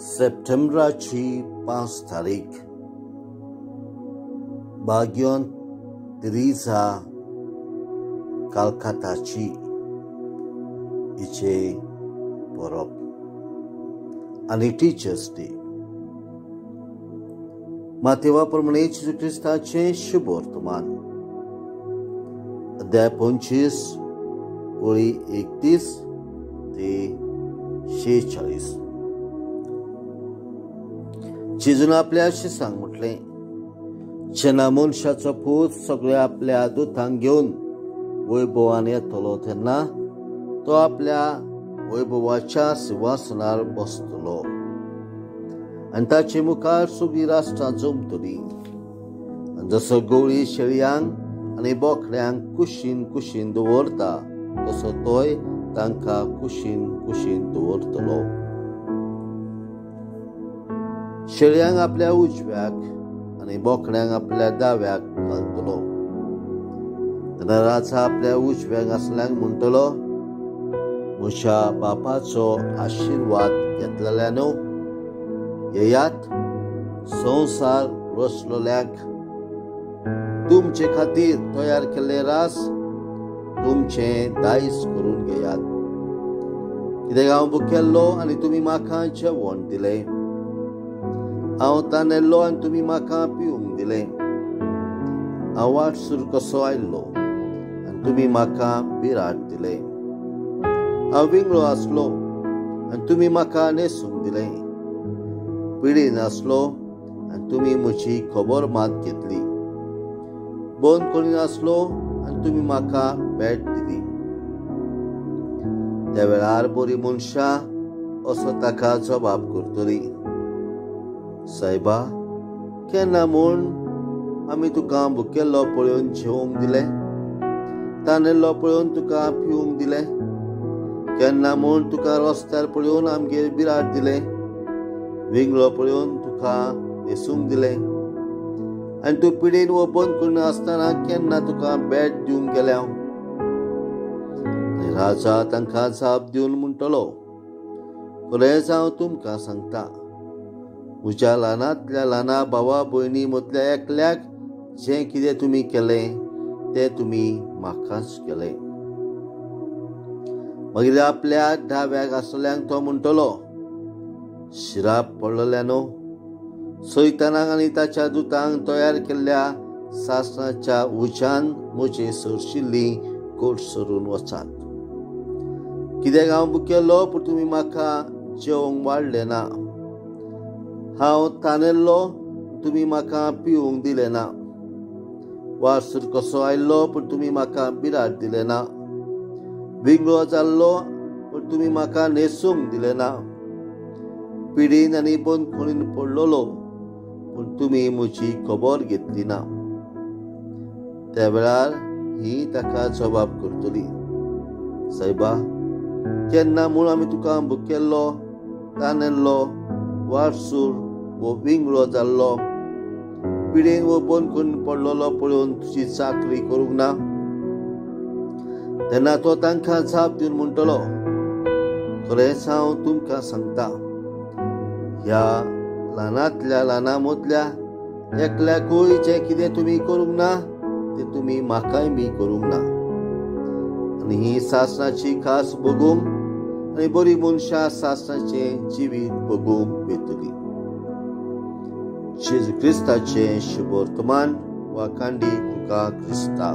सप्टेंबराची 5 तारीख बाग्योन तेरेसा कलकत्ताची हिचे परब आनी टिचर्स डे. मातेवा प्रमाणे जेजू क्रिस्ताचें शुभ वर्तमान अध्याय 25 ओळी 31 ते 46. जेजून आपल्या शिसांक म्हटलें, जेन्ना मनशाचो पूत सगळ्या आपल्या दुतांक घेवन वैभवान येतलो तेन्ना तो आपल्या वैभवाच्या सिंहासनार बसतलो आनी ताचे मुखार सगळीं राष्ट्रां जमतलीं. आनी जसो गवळी शेळयांक आनी बोकड्यांक कुशीन कुशीन दवरता तसो तोय तांकां कुशीन कुशीन दवरतलो. शेळयांक आपल्या उजव्याक आनी बोकड्यांक आपल्या दाव्याक घालतलो. तेन्ना राजा आपल्या उजव्याक आसल्यांक म्हणटलो, म्हज्या बापाचो आशिर्वाद घेतलेल्यानो येयात, संवसार रचलोल्याक तुमचे खातीर तयार केल्ले रास तुमचें दायज करून घेयात. कित्याक हांव भुकेल्लो आनी तुमी म्हाका जेवण दिलें, हांव तानेल्लो आनी तुमी म्हाका पिवंक दिलें, हांव वाटसूर कसो आयल्लो आनी तुमी म्हाका बिराड दिलें, हांव विंगळो आसलो आनी तुमी म्हाका न्हेसूंक दिलें, पिडीन आसलो आनी तुमी म्हजी खबर मात घेतली, बंद करीन आसलो आनी तुमी म्हाका भेट दिली. त्या वेळार बरी मनशां असो ताका जबाब करतली, सायबा, केन्ना म्हूण आमी तुका भुकेल्लो पळोवन जेवंक दिलें, तानेल्लो पळोवन तुका पिवंक दिलें, केन्ना म्हूण तुका रस्त्यार पळोवन आमगेर बिराड दिलें, विंगळो पळोवन तुका न्हेसूंक दिलें, आनी तूं पिडेन वो बंद करून आसतना केन्ना तुका भेट दिवंक गेल्या? आनी राजा तांकां जाप दिवन म्हणटलो, खरेंच हांव तुमकां सांगता, म्हज्या ल्हानांतल्या ल्हाना भावा भयणी मदल्या एकल्याक जें कितें तुमी केलें तें तुमी म्हाकाच केलें. मागीर आपल्या दाव्याक आसल्यांक तो म्हणटलो, शिराप पडलेल्यानो, सैतानाक आनी ताच्या दुतांक तयार केल्ल्या सासणाच्या उज्यान म्हजे सरशिल्ली कोट सरून वचात. कित्याक हांव भुकेल्लो पूण तुमी म्हाका जेवंक वाडलें ना, हांव तानेल्लो तुमी म्हाका पिवंक दिलें ना, वारसूर कसो आयल्लो पूण तुमी म्हाका बिराड दिलें ना, विंगळो जाल्लो पूण तुमी म्हाका न्हेसूंक दिलें ना, पिडीन आनी बंदखणीन पडलेलो पूण तुमी म्हजी खबर घेतली ना. त्या वेळार ही ताका जबाब करतली, सायबा, केन्ना म्हूण आमी तुका भुकेल्लो, तानेल्लो, वारसूर वो विंगळो जाल्लो, पिडेन वो बंदखणीन पडलेलो पळोवन तुजी चाकरी करूंक ना? तेन्ना तो तांकां जाप दिवन म्हणटलो, खरेंच हांव तुमकां सांगता, ह्या ल्हानांतल्या ल्हाना मदल्या एकल्याकूय जें कितें तुमी करूंक ना तें तुमी म्हाकाय बी करूंक ना. आनी ही सासणाची खास भोगूंक आनी बरी मनशां सासणाचें जिवीत भोगूंक वयतली. जेजू क्रिस्ताचें शुभ वर्तमान. वाखांडी तुका क्रिस्ता.